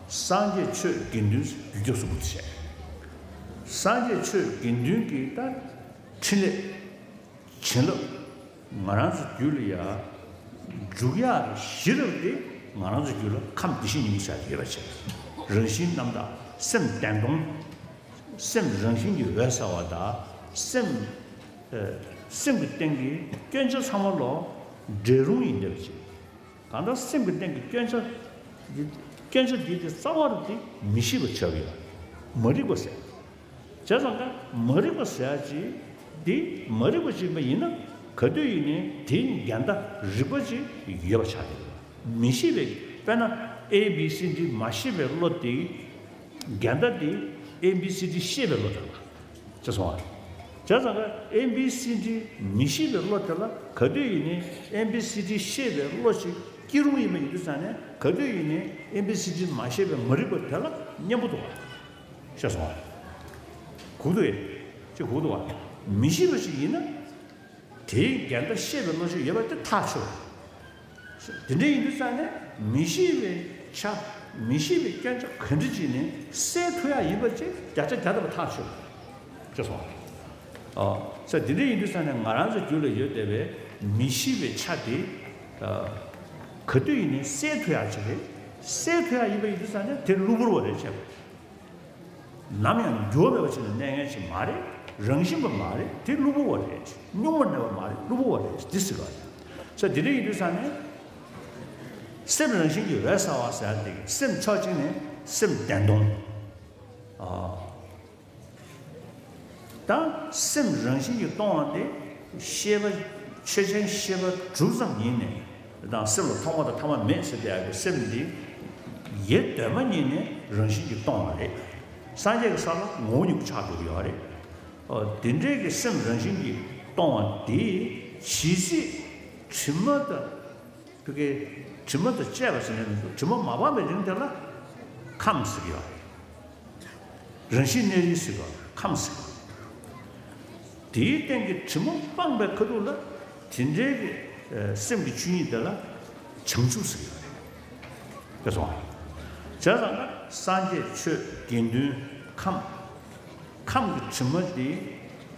སངས་རྒྱས་ཆོས་དགེ་འདུན་རྒྱུད་སྐྱབས་གསུམ་པོ་དེ་བཤད། སངས་རྒྱས་ཆོས་དགེ་འདུན་གྱི་ད་ཕྲིན་ལས། བྱིན་རླབས། ང་རང་ཚོ་རྒྱུད་ལ་ཡ་འཇུག་ཡག་གི་གཞི་རུ་དེ་ང་རང་ཚོ་རྒྱུད་ལ་ཁམས་བདེ་གཤེགས་སྙིང་པོ་ཟེར་ཡོད་པ་བྱས། རང་བཞིན་རྣམ་དག་སེམས་བདེན་སྟོང་། སེམས་རང་བཞིན་གྱིས་འོད་གསལ་བ་དང་། སེམས། ཨ། སེམས་ཀྱི་སྟེང་གི་སྐྱོན་ཆ་ཚང་མ་ལོག་འབྲས་རུང་ཡིན་བསྡད་པ་བྱས། གང་ལྟར་སེམས་ཀྱི་སྟེང་གི་སྐྱོན་ཆ་འདི་ སྐྱོན་ཆ་འདི་དེ་རྩ་བ་རུ་དེ་མི་ཤེས་པ་ཆགས་ཡོད། མ་རིག་པ་ཟེར། བྱས་ཙང་ཀ་མ་རིག་པ་ཟེར་ཡ་ཅིག་འདི་མ་རིག་པ་ཅིག་ཡིན་པ་ཡིན་ན་ག་དུས་ཡིན་ནའི་དེའི་འགལ་ཟླ་རིག་པ་ཅིག་ཡོད་པ་ཆགས་ཀྱི་རེད། མི་ཤེས་པའི་དཔེར་ན་ཨེ་བི་སི་ཌི་མ་ཤེས་པའི་བློ་དེ་འགལ་ཟླ་དེ་ཨེ་བི་སི་ཌི་ཤེས་པའི་བློ་དེ་ལ་ཅེས་སོང་བ། བྱས་ཙང་ཀ་ཨེ་བི་སི་ཌི་མི་ཤེས་པའི་བློ་དེ་ལ་ག་དུས་ཡིན་ནའི་ཨེ་བི་སི་ཌི་ཤེས་པའི་བློ་ཞིག་སྐྱེ་རུང་ཡིན་པ་ཡིན་དུས་ཙང་ནས་ག་དུས་ཡིན་ནའི་ཨེ་བི་སི་ཌི་མ་ཤེས་པའི་མ་རིག་པ་དེ་ལ་མཉམ་པོ་འདུག་བ། ཤེས་སོང་བ། གུག་འདུག་ཨེ། ཅེས་གུག་འདུག་བ། མི་ཤེས་པ་ཞིག་ཡིན་ན། དེའི་འགལ་ཟླ་ཤེས་པའི་བློ་ཞིག་ཡོད་པ་དེ་ཐག་ཆོད། དེ་འདྲ་ཡིན་དུས་ཙང་ནས་མི་ཤེས་པའི་ཆ། མི་ཤེས་པའི་སྐྱོན་ཆ་ག་འདྲ་ཅིག་ནས་སེལ་ཐུབ་ཡ་ཡིན་པ་ཅིག་བརྒྱ་ཆ་བརྒྱ་ཐམ་པ་ཐག་ཆོད། ཅེས་སོང་། ཨ། ས་དེ་འདྲ་ཡིན་དུས་ཙང་ནས་ང་རང་ཚོའི་རྒྱུད་ལ་ཡོད་བསྡད་པའི་མི་ཤེས་པའི་ཆ་དེ། ཨ། ག་དུས་ཡིན་ནའི་སེལ་ཐུབ་ཡ་ཅིག་རེད། སེལ་ཐུབ་ཡ་ཡིན་པ་ཡིན་དུས་ཙང་ནས་དེ་གློ་བུར་བ་རེད་བྱས་པ། ནམ་ཡང་འགྱུར་བ་མེད་པ་ཞིག་ལ་གནས་ངེས་ཤིག་མ་རེད། རང་བཞིན་པ་མ་རེད། དེ་གློ་བུར་བ་རེད། སྙོམས་པར་གནས་པ་མ་རེད། གློ་བུར་བ་རེད། འདི་ཟེར་བ་རེད། ས་དེ་འདྲ་ཡིན་དུས་ཙང་ནས། སེམས་རང་བཞིན་གྱིས་འོད་གསལ་བ་ཟེར་ཡ་དེ་སེམས་ཕྱོགས་གཅིག་ནས་སེམས་བདེན་སྟོང་། ཨ། ད་སེམས་རང་བཞིན་གྱིས་སྟོང་བ་དེ་ཤེས་པ་ཆོས་ཅན་ཤེས་པ་གྲུབ་ཙམ་ཡིན་ནས་དང་སེམས་ལ་ཐོག་མ་དང་ཐ་མ་མེད་ཟེར་བསྡད་ཡ་གི་སེམས་འདི་ཡེ་གདོད་མ་ཉིད་ནས་རང་བཞིན་གྱིས་སྟོང་བ་རེད། སངས་རྒྱས་ཀྱི་ས་ལ་ངོ་བོ་ཉིད་ཆགས་འགྲོ་གི་ཡོད་རེད། ཨོ། དེ་འདྲའི་གི་སེམས་རང་བཞིན་གྱིས་སྟོང་བ་དེ་ཇི་སྲིད་དྲི་མ་དང་། བོད་སྐད། དྲི་མ་དང་བཅས་པ་ཟེར་ནས་དྲི་མ་མ་སྤངས་པའི་རིང་དེ་ལ་ཁམས་ཟེར་གྱི་ཡོད་རེད། རང་བཞིན་གནས་རིགས་ཟེར་གྱི་ཡོད་རེད། ཁམས་ཟེར་གྱི་ཡོད་རེད། དེའི་སྟེང་གི་དྲི་མ་སྤངས་པའི་ཁ་ཐུག་ལ་དེ་འདྲའི་གི་ཨ་སེམས་ཀྱི་ཆོས་ཉིད་དེ་ལ་བྱང་ཆུབ་ཟེར་གྱི་ཡོད་རེད། དེ་སོང་བ། བྱས་ཙང་ན་སངས་རྒྱས་ཆོས་དགེ་འདུན་ཁམས། ཁམས་ཀྱི་དྲི་མ་དེ་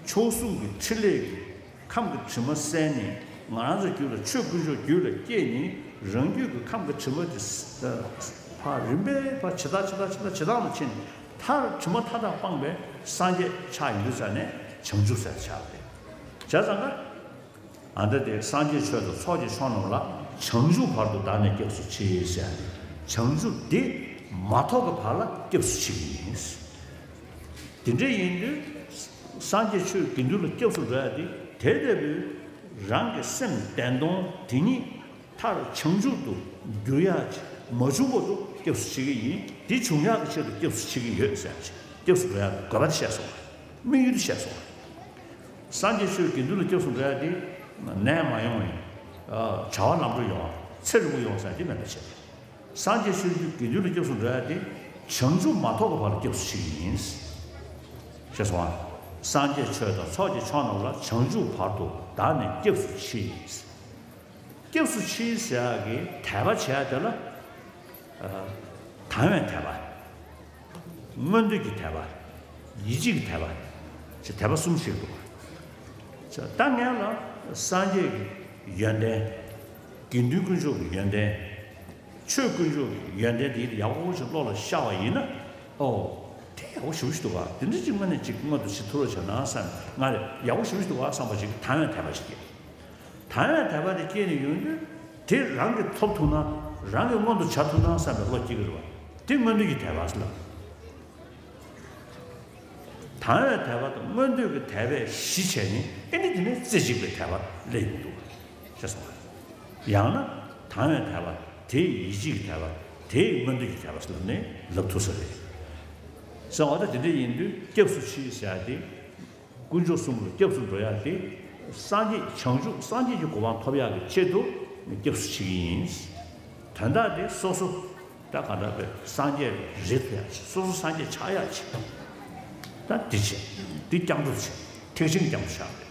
མཆོག་གསུམ་གྱི་ཕྲིན་ལས་ཀྱི། ཁམས་ཀྱི་དྲི་མ་བསལ་ནས་ང་རང་ཚོའི་རྒྱུད་ལ་ཆོས་དཀོན་མཆོག་རྒྱུད་ལ་སྐྱེས་ནས་རང་རྒྱུད་ཀྱི་ཁམས་ཀྱི་དྲི་མ་དེ་ཕར་རིམ་པས་ཕར་ཇེ་ཐག་ཇེ་ཐག་ཇེ་ཐག་ཇེ་ཐག་ལ་ཕྱིན་ནས་མཐར་དྲི་མ་མཐའ་དག་སྤངས་པའི་སངས་རྒྱས་ཆགས་ཡིན་དུས་ཙང་ནས་བྱང་ཆུབ་ཟེར་ཆགས་པ་རེད། བྱས་ཙང་ཀ་ཨ་འདྲ་དེ་སངས་རྒྱས་ཆོས་དང་ཚོགས་ཀྱི་མཆོག་རྣམས་ལ་བྱང་ཆུབ་བར་དུ་བདག་ནི་སྐྱབས་སུ་མཆི་ཟེར་ཡ་དེ་བྱང་ཆུབ་དེ་མ་ཐོབ་ཀྱི་བར་ལ་སྐྱབས་སུ་མཆི་གི་ཡིན། དེ་འདྲ་ཡིན་དུས། སངས་རྒྱས་ཆོས་དགེ་འདུན་ལ་སྐྱབས་སུ་འགྲོ་ཡ་དེ་དེ་ལྟ་བུའི་རང་གི་སེམས་བདེན་སྟོང་དེ་ཉིད་མཐར་བྱང་ཆུབ་ཏུ་འགྱུར་ཡ་ཅིག་མ་བྱུང་བར་དུ་སྐྱབས་སུ་མཆི་གི་ཡིན། དེ་འབྱུང་ཡག་གི་ཆེད་དུ་སྐྱབས་སུ་མཆི་གི་ཡོད་ཟེར་ཡ་ཅིག་སྐྱབས་སུ་འགྲོ་ཡག་གི་དགོས་པ་དེ་བཤད་སོང་བ། དམིགས་ཡུལ་དེ་བཤད་སོང་བ། སངས་རྒྱས་ཆོས་དགེ་འདུན་ལ་སྐྱབས་སུ་འགྲོ་ཡ་དེ་ནད་མ་ཡོང་བའི་བྱ་བ་ལམ་འགྲོ་ཡོང་བ་ཚེ་རིང་པོ་ཡོང་ཟེར་ཡ་དེ་མེད་པ་བྱས། སངས་རྒྱས་ཆོས་ཀྱི་དགེ་འདུན་ལ་སྐྱབས་སུ་འགྲོ་ཡ་དེ་བྱང་ཆུབ་མ་ཐོབ་ཀྱི་བར་ལ་སྐྱབས་སུ་མཆི་གི་ཡིན། ཞེས་གསུངས་པ། སངས་རྒྱས་ཆོས་དང་ཚོགས་ཀྱི་མཆོག་རྣམས་ལ་བྱང་ཆུབ་བར་དུ་བདག་ནི་སྐྱབས་སུ་མཆི་ཡིན། སྐྱབས་སུ་མཆི་ཟེར་ཡ་གི་དད་པ་བྱེད་ཡ་དེ་ལ་ཨ་དང་བའི་དད་པ། མངོན་འདོད་ཀྱི་དད་པ། ཡིད་ཆེས་ཀྱི་དད་པ། ཅེས་དད་པ་གསུམ་ཞིག་འདུག་ད་ངས་ལ་སངས་རྒྱས་ཀྱི་ཡོན་ཏན། དགེ་འདུན་དཀོན་མཆོག་གི་ཡོན་ཏན། ཆོས་དཀོན་མཆོག་གི་ཡོན་ཏན་དེ་ཡག་པོ་ཞིག་བློ་ལ་ཤར་བ་ཡིན་ན། ཨོ། དེ་ཡག་པོ་ཞེ་པོ་ཞིག་འདུག་ག་དེ་འདྲ་ཅིག་དངོས་གནས་ཅིག་མངོན་དུ་བྱེད་ཐུབ་རོགས་བྱས་ན་བསམ། ང་ལ་ཡག་པོ་ཞེ་པོ་ཞིག་འདུག་ག་བསམ་པ་ཞིག་གི་དང་བའི་དད་པ་ཞིག་སྐྱེས། དང་བའི་དད་པ་དེ་སྐྱེས་ནས་ཡོང་དུས་དེ་རང་གིས་ཐོབ་ཐུབ་ན། རང་གིས་མངོན་དུ་བྱ་ཐུབ་ན་བསམ་པའི་བློ་སྐྱེ་གི་རེད་བ། དེ་མངོན་འདོད་ཀྱི་དད་པ་ཟེར་ལ། དང་བའི་དད་པ་དང་མངོན་འདོད་ཀྱི་དད་པས་གཞི་བྱས་ནས་ཨེ་ནི་དེ་ནས་རྩེ་གཅིག་པའི་དད་པ་སླེབས་ཡོང་འདུག་ཞེས་གསུངས་པ། ཡང་ན་དང་བའི་དད་པ་དེའི་ཡིད་ཆེས་ཀྱི་དད་པ་དེའི་མངོན་འདོད་ཀྱི་དད་པ་ཟེར་ལབ་ནས་ལབ་ཐུབ་ས་རེད། ཟེར་བ་ད་དེ་འདྲ་ཡིན་དུས་སྐྱབས་སུ་མཆི་ཟེར་ཡ་དེ། དཀོན་མཆོག་གསུམ་ལ་སྐྱབས་སུ་འགྲོ་ཡ་དེ། སངས་རྒྱས་བྱང་ཆུབ་སངས་རྒྱས་ཀྱི་གོ་འཕང་ཐོབ་ཡ་གི་ཆེད་དུ་སྐྱབས་སུ་མཆི་གི་ཡིན། དོན་དག་དེ་སོ་སོ་ད་ག་འདྲ་བའི་སངས་རྒྱས་རེད་ཐུབ་ཡ་ཆེད། སོ་སོ་སངས་རྒྱས་ཆགས་ཡ་ཆེད། ད་འདི་བྱས། འདི་སྐྱབས་འགྲོ་བྱས། ཐེག་ཆེན་སྐྱབས་འགྲོ་བྱས།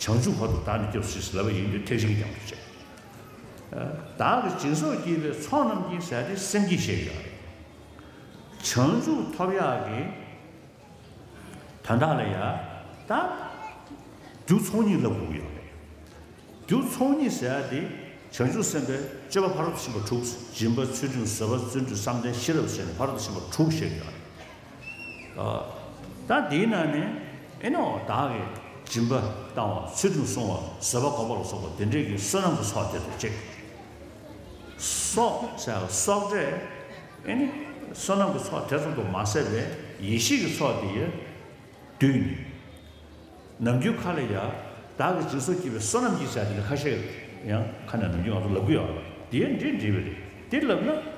བྱང་ཆུབ་བར་དུ་བདག་ནི་སྐྱབས་སུ་མཆི་ཟེར་ལབ་པ་ཡིན་དུས་ཐེག་ཆེན་སྐྱབས་འགྲོ་བྱས། བདག་གིས་སྦྱིན་སོགས་བགྱིས་པའི་ཚོགས་རྣམས་ཀྱིས་ཟེར་ཏེ་སེམས་བསྐྱེད་བཤད་ཡོད་རེད། བྱང་ཆུབ་ཐོབ་ཡག་གི་དོན་དག་ལ་ཡ། ད་རྒྱུ་ཚོགས་གཉིས་ལབ་དགོས་ཀྱི་ཡོད་རེད། རྒྱུ་ཚོགས་གཉིས་ཟེར་ཡ་དེ་བྱང་ཆུབ་སེམས་དཔའི་སྤྱོད་པ་ཕ་རོལ་ཏུ་ཕྱིན་པ་དྲུག་སྦྱིན་པ་ཚུལ་ཁྲིམས་བཟོད་པ་བརྩོན་འགྲུས་བསམ་གཏན་ཤེས་རབ་ཟེར་ནས་ཕ་རོལ་ཏུ་ཕྱིན་པ་དྲུག་བཤད་ཀྱི་ཡོད་རེད། ད་དེའི་ནང་ནས་ཨེ་ནོ་བདག་གིས་སྦྱིན་པ་བཏང་བ་ཚུལ་ཁྲིམས་བསྲུང་བ་བཟོད་པ་སྒོམ་པ་ལ་སོགས་པ་དེ་འདྲའི་གི་བསོད་ནམས་ཀྱི་ཚོགས་དེ་དང་གཅིག་སོགས་ཟེར་བ་སོགས་གྲས། ཨེ་ནི་བསོད་ནམས་ཀྱི་ཚོགས་དེ་ཙམ་དུ་མ་ཟད་པའི་ཡེ་ཤེས་ཀྱི་ཚོགས་དེ་ཡང་བསྡུས་ནས། ནམ་རྒྱུན་ཁ་ལ་ཡ་བདག་གིས་སྦྱིན་སོགས་བགྱིས་པའི་བསོད་ནམས་ཀྱིས་ཟེར་དེ་འདྲ་ཁ་ཤས་ཡང་ཁ་ནས་ནམ་རྒྱུན་ང་ཚོ་ལབ་ཀྱི་ཡོད་རེད། དེ་ཡང་འདྲེས་འདྲེས་པ་རེད། དེ་ལབ་ན།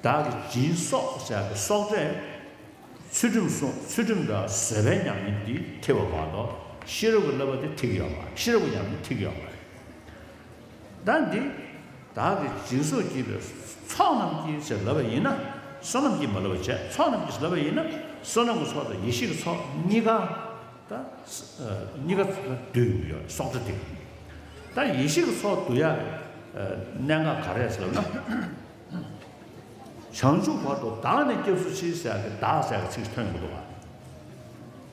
བདག་གིས་སྦྱིན་སོགས་ཟེར་ཡག་གི་སོགས་སྒྲས་ཚུལ་ཁྲིམས་སྲུང་། ཚུལ་ཁྲིམས་དང་བཟོད་པའི་ཉམས་ལེན་འདི་ཐེབས་པ་མ་གཏོགས་ཤེས་རབ་ཀྱི་བསླབ་པ་དེ་ཐེབས་ཀྱི་ཡོད་མ་རེད། ཤེས་རབ་ཀྱི་ཉམས་ལེན་ཐེབས་ཀྱི་ཡོད་མ་རེད། ད་འདི་བདག་གིས་སྦྱིན་སོགས་བགྱིས་པའི་ཚོགས་རྣམས་ཀྱིས་ཟེར་ལབ་པ་ཡིན་ན། བསོད་ནམས་ཀྱིས་མ་ལབ་པ་བྱས། ཚོགས་རྣམས་ཀྱིས་ལབ་པ་ཡིན་ན། བསོད་ནམས་ཀྱི་ཚོགས་དང་ཡེ་ཤེས་ཀྱི་ཚོགས་གཉིས་ཀ། ད་གཉིས་ཀ་བསྡུས་ཡོད་སོགས་སྒྲ་དེ། ད་ཡེ་ཤེས་ཀྱི་ཚོགས་བསྡུ་ཡག་གི་གནད་འགག་ག་རེ་རེད་ཟེར་ན། བྱང་ཆུབ་བར་དུ་བདག་ནི་སྐྱབས་སུ་མཆི་ཟེར་ཡག་གི་བདག་ཟེར་ཡག་གི་ཚིག་ཐོན་ཡོང་གི་འདུག་བ།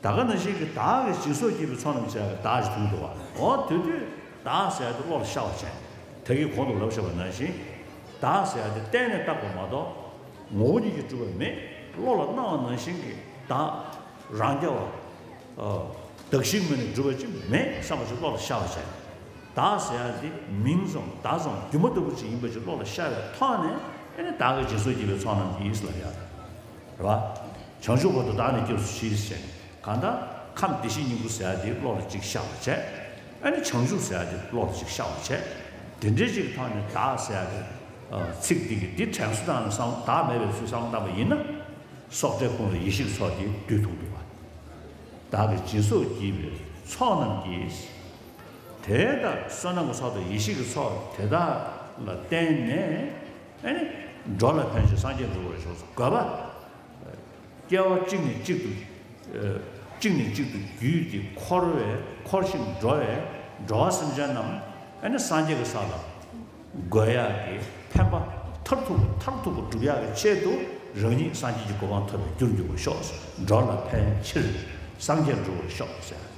ད་ག་ནང་བཞིན་གྱི་བདག་གིས་སྦྱིན་སོགས་བགྱིས་པའི་ཚོགས་རྣམས་ཟེར་ཡག་གི་བདག་ཅིག་ཐོན་འདུག་བ། འོ་དེ་དུས་བདག་ཟེར་ཡག་དེ་བློ་ལ་ཤར་བ་བྱས། ད་གིན་གོང་དུ་ལབ་བཞག་པ་ནང་བཞིན། བདག་ཟེར་ཡག་དེ་གཏན་ནས་བཏགས་པ་མ་གཏོགས་ངོ་བོ་ཉིད་ཀྱིས་གྲུབ་པ་མེད། བློ་ལ་སྣང་བ་ནང་བཞིན་གྱི་བདག་རང་རྐྱ་བ། ཨ། བདག་གཞན་མ་ནས་གྲུབ་པ་ཅིག་མེད་བསམ་པ་ཅིག་བློ་ལ་ཤར་བ་བྱས། བདག་ཟེར་ཡག་དེ་མིང་ཙམ་བརྡ་ཙམ་སྒྱུ་མ་ལྟ་བུ་ཅིག་ཡིན་པ་ཅིག་བློ་ལ་ཤར་བའི་ཐོག་ནས། ཨེ་ནི་བདག་གིས་སྦྱིན་སོགས་བགྱིས་པའི་ཚོགས་རྣམས་ཀྱིས་ལབ་ཡག་རེད་བ། བྱང་ཆུབ་བར་དུ་བདག་ནི་སྐྱབས་སུ་མཆི་ཟེར་ནས། གང་ལྟར་ཁམས་བདེ་གཤེགས་སྙིང་པོ་ཟེར་ཡག་དེ་བློ་ལ་ཅིག་ཤར་བ་བྱས། ཨེ་ནི་བྱང་ཆུབ་ཟེར་ཡག་དེ་བློ་ལ་ཅིག་ཤར་བ་བྱས། དེ་འདྲའི་ཅིག་གི་ཐོག་ནས་བདག་ཟེར་ཡག་གི་ཚིག་འདི་གི་འདི་དྲན་གསོ་བཏང་ནས་བསམ་བློ་བདག་མེད་པའི་ཚུལ་བསམ་བློ་བཏང་པ་ཡིན་ན། སོགས་སྒྲས་ཁོང་ལ་ཡེ་ཤེས་ཀྱི་ཚོགས་དེ་བསྡུས་ཐུབ་འདུག་བ། བདག་གིས་སྦྱིན་སོགས་བགྱིས་པའི་ཚོགས་རྣམས་ཀྱིས། དེ་ལྟར་བསོད་ནམས་ཀྱི་ཚོགས་དང་ཡེ་ཤེས་ཀྱི་ཚོགས་དེ་དག་ལ་བརྟེན་ནས། ཨེ་ནི་འགྲོ་ལ་ཕན་ཕྱིར་སངས་རྒྱས་འགྲུབ་པར་ཤོག་ཟེར། དགོས་པ། སྐྱེ་བ་གཅིག་ནས་གཅིག་ཏུ། ཨ། གཅིག་ནས་གཅིག་ཏུ་བརྒྱུད་དེ་འཁོར་བའི། འཁོར་ཞིང་འགྲོ་བའི་འགྲོ་བ་སེམས་ཅན་རྣམས། ཨེ་ནི་སངས་རྒྱས་ཀྱི་ས་ལ་འགོད་ཡག་གི་ཕན་པ་མཐར་ཐུག་མཐར་ཐུག་པ་སྒྲུབ་ཡག་གི་ཆེད་དུ། རང་ཉིད་སངས་རྒྱས་ཀྱི་གོ་འཕང་ཐོབ་པའི་རྒྱུར་འགྱུར་བར་ཤོག་ཟེར། འགྲོ་ལ་ཕན་ཕྱིར་སངས་རྒྱས་འགྲུབ་པར་ཤོག་ཟེར།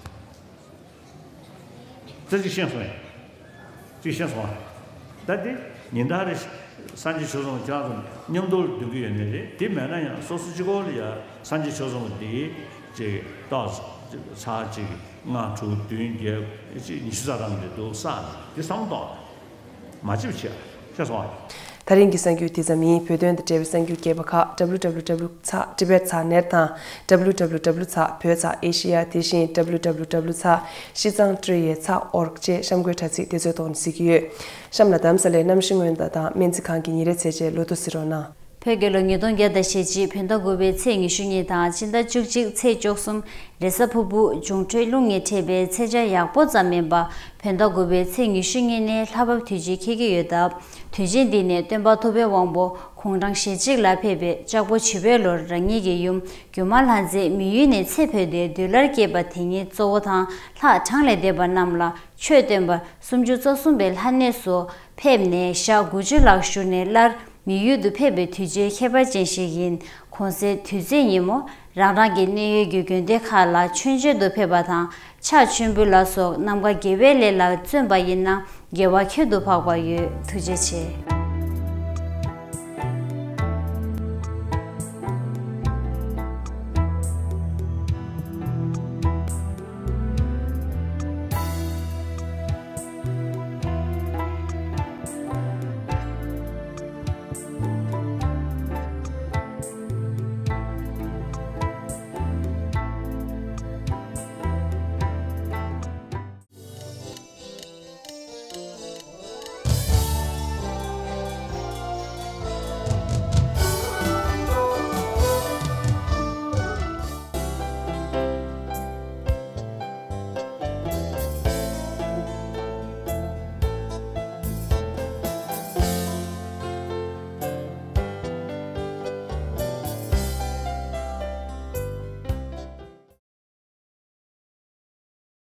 ད་ཅིག་ཤེས་སོང་ངས། ཅིག་ཤེས་སོང་ཨ། ད་དེ་ཉིན་ལྟར་རེ་སངས་རྒྱས་ཆོས་ཚོགས་ཁྱེད་རང་ཚོ་མཉམ་དུ་ལ་འདོན་གྱི་ཡོད་ནི་རེད། དེ་མེད་ན་ཡང་སོ་སོ་གཅིག་པོ་ལ་ཡ་སངས་རྒྱས་ཆོས་ཚོགས་འདི་ཅིག་ཏོག་ཙམ་ཅིག་ལྔ་དྲུག་བདུན་བརྒྱད་ཅིག་ཉི་ཤུ་རྩ་གྲངས་དེ་འདུག་ས་དེ་བསམ་བློ་གཏོང་། མ་བྱེད་པ་བྱེད་ཤེས་སོང་ཨ། ད་རིང་གི་གསར་འགྱུར་དེ་ཙམ་ཡིན། བོད་དོན་དང་འབྲེལ་བའི་གསར་འགྱུར་རྒྱས་པ་ཁག་www ཚགས་tibet ཚགས་net དང་www ཚགས་བོད་ཚགས་Asia དེ་བཞིན་www ཚགས་ཤིས་ཙང་ཀྲི་ཡེ་ཚགས་org བཅས་གཤམ་འཁོད་དྲ་ཚིགས་དེ་ཚོའི་ཐོག་ནས་གཟིགས་ཀྱི་ཡོད། གཤམ་ལ་རྡ་རམ་ས་ལའི་གནམ་གཤིས་སྔོན་བརྡ་དང་སྨན་རྩིས་ཁང་གི་ཉིན་རེའི་ཚེས་བཅད་ལོ་ཐོ་གཟིགས་རོགས་གནང་། བོད་རྒྱལ་ལོ་ཉིས་སྟོང་བརྒྱ་དང་ཞེ་གཅིག་བོད་ཟླ་དགུ་པའི་ཚེས་ཉི་ཤུ་གཉིས་དང་ཕྱི་ཟླ་བཅུ་གཅིག་ཚེས་བཅུ་གསུམ་རེས་གཟའ་ཕུར་བུ་འབྱུང་འཕྲོད་རླུང་ནས་འཕྲད་པའི་ཚེས་ཆ་ཡག་པོ་ཙམ་མིན་པ། བོད་ཟླ་དགུ་པའི་ཚེས་ཉི་ཤུ་གཉིས་ནི་ལྷ་བབས་དུས་ཆེན་འཁེལ་གྱི་ཡོད་སྟབས། དུས་ཆེན་འདི་ནི་སྟོན་པ་ཐུབ་པའི་དབང་པོ་དགུང་གྲངས་ཞེ་གཅིག་ལ་ཕེབས་པའི་ལྕགས་ཕོ་བྱི་བའི་ལོར་རང་ཉིད་ཀྱི་ཡུམ་སྒྱུ་མ་ལྷ་མཛེས་མི་ཡུལ་ནས་ཚེ་འཕོས་ཏེ་འདུལ་བར་སྐྱེས་པ་དེ་ཉིད་གཙོ་བོ་དང་ལྷ་གྲངས་ལས་འདས་པ་རྣམས་ལ་ཆོས་སྟོན་པ་སུམ་ཅུ་རྩ་གསུམ་པའི་ལྷ་གནས་སུ་ཕེབས་ནས་ཞག་དགུ་བཅུ་ལྷག་བཞུགས་ནས་སླར་མི་ཡུལ་དུ་ཕེབས་པའི་དུས་ཆེན་ཁྱད་པར་ཅན་ཞིག་ཡིན། གོང་གསལ་དུས་ཚེས་ཉིན་མོ་རང་རང་གི་གནས་ཡུལ་གྱི་དགོན་སྡེ་ཁག་ལ་མཆོད་མཇལ་དུ་ཕེབས་པ་དང་། ཕྱག་མཆོད་འབུལ་ལ་སོགས་རྣམ་དཀར་དགེ་བའི་ལས་ལ་བརྩོན་པ་ཡིན་ན་དགེ་བ་ཁྱད་དུ་འཕགས་པ་ཡོད། ཐུགས་རྗེ་ཆེ།